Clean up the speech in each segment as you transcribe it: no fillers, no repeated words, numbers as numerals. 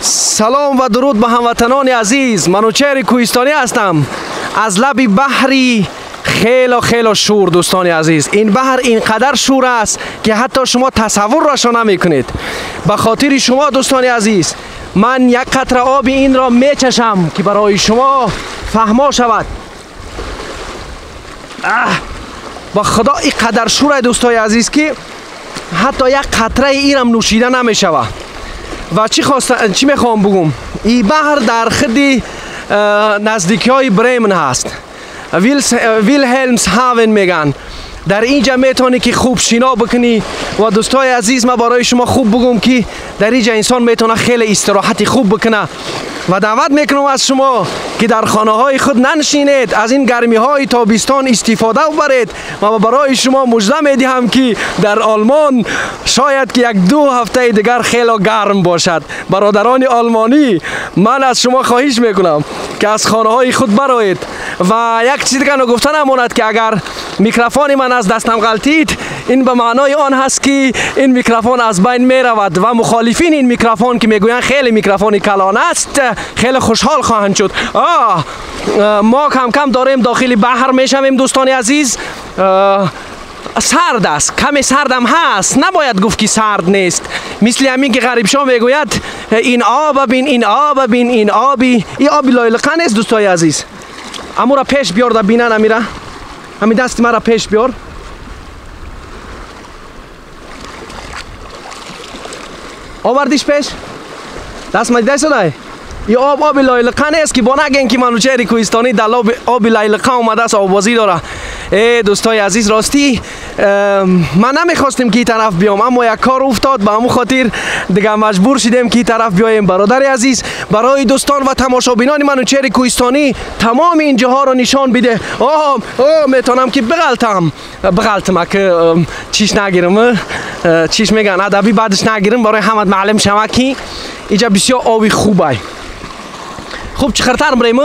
Салом ва дуруд ба ҳамватанони азиз. Манучеҳри Кӯҳистонӣ ҳастам аз лаби баҳри хело хело шур. Дӯстони азиз, ин баҳр инқадар шур аст, ки ҳатто шумо тасаввурашро намекунед. Ба хотири шумо, дӯстони азиз, ман як қатра оби инро мечашам, ки барои шумо фаҳмо шавад. Ба худо, ин қадар шур, дӯстои азиз, ки ҳатто як қатраи инам нӯшида намешавад. Ва чӣ хоста, чӣ мехоҳам бигӯм, ин баҳр дар худи наздикиҳои Бремен ҳаст, Вилҳелмсҳавен меган. Дар инҷа метавонӣ, ки хуб шино бикунӣ. Ва, дӯстои азиз, ман барои шумо хуб бигӯм, ки дар инҷа инсон метавона хеле истироҳати хуб бикуна. Ва даъват мекунам аз шумо, ки дар хонаҳои худ наншинед, аз ин гармиҳои тобистон истифода баред. Ва барои шумо мужда медиҳам, ки дар Олмон шояд ки як ду ҳафтаи дигар хело гарм бошад. Бародарони олмонӣ, ман аз шумо хоҳиш мекунам, ки аз хонаҳои худ бароед. Ва як чизи дигар нагуфта намонад, ки агар микрофони ман аз дастам ғалтид, ин ба маънои он ҳаст, ки ин микрофон аз байн меравад. Ва мухолифини ин микрофон, ки мегӯянд хеле микрофони калон аст, хеле хушҳол хоҳанд шуд. Мо кам кам дорем дохили баҳр мешавем, дӯстони азиз. Сард аст, каме сардам ҳаст, набояд гуфт, ки сард нест. Мисли ҳамин ки Ғарибшоҳ мегӯяд: «Ин оба бин, ин оба бин, ин оби, ин оби лойлиқа нест». Дӯстои азиз, амура пеш биёр да бинан. Амира, ҳамин дасти мара пеш биёр. Овардиш пеш, даст ма дидай содай. И об оби лойлиқа нест, ки бо нагем, ки Манучеҳри Кӯҳистонӣ дар оби лайлиқа омадааст, оббозӣ дора. Э, дӯстои азиз, ростӣ ман намехостем, ки ин тараф биём, аммо як кор уфтод, ба ҳамун хотир дигар маҷбур шидем, ки ин тараф биёем. Бародари азиз, барои дӯстон ва тамошобинони Манучеҳри Кӯҳистонӣ тамоми ин ҷоҳоро нишон биде. О, метавонам, ки биғалтам, биғалтам, аки чиш нагирам, чиш меган, адаби баъдаш нагирам, барои ҳамат маълум шава, ки инҷа бисёр оби хубай. Хуб, чиқиртар бирем.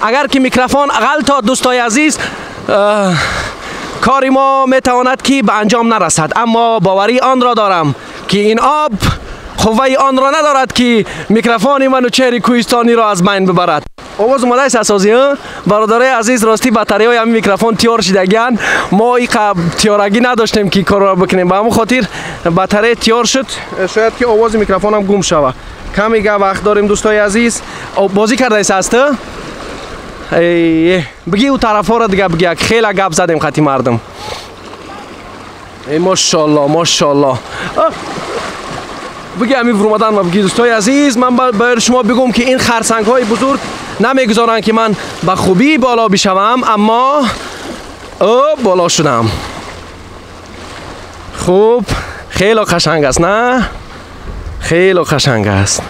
Агар ки микрофон ғалтод, дӯстои азиз, кори мо метавонад, ки ба анҷом нарасад, аммо боварии онро дорам, ки ин об қувваи онро надорад, ки микрофони Манучеҳри Кӯҳистониро аз байн бибарад. Овоз омадааст асозӣ. Бародарои азиз, ростӣ батареяҳои ҳамин микрофон тиёр шидагианд. Мо иқа тиёрагӣ надоштем, ки корро бикунем, ба ҳамон хотир батарея тиёр шуд. Шояд ки овози микрофонам гум шава. Каме вақт дорем, дӯстои азиз. Бозӣ кардаис аст, бигӣ ӯ тарафҳоро дига, бигӣ, хеле гап задем хати мардум. Мошоалло, мошоалло. Бигӣ, ҳамин вурумадан ма бигӣ. Дӯстои азиз, ман бояд шумо бигӯм, ки ин харсангҳои бузург намегузоранд, ки ман ба хубӣ боло бишавам, аммо ӯ боло шудам. Хуб, хело қашанг аст, на? Хело қашанг аст,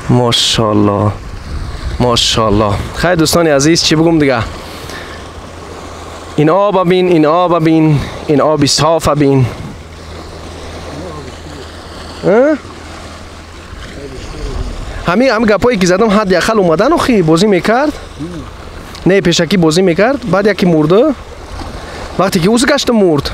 мошоалло, мошоалло. Хайр, дӯстони азиз, чӣ бигӯм дига? Ин оба бин, ин оба бин, ин оби софа бин. Ҳамин гапҳое, ки задам, ҳадди ақал омадан охи бозӣ мекард. Не, пешакӣ бозӣ мекард, баъд яке мурда, вақте ки ӯз гашта мурд.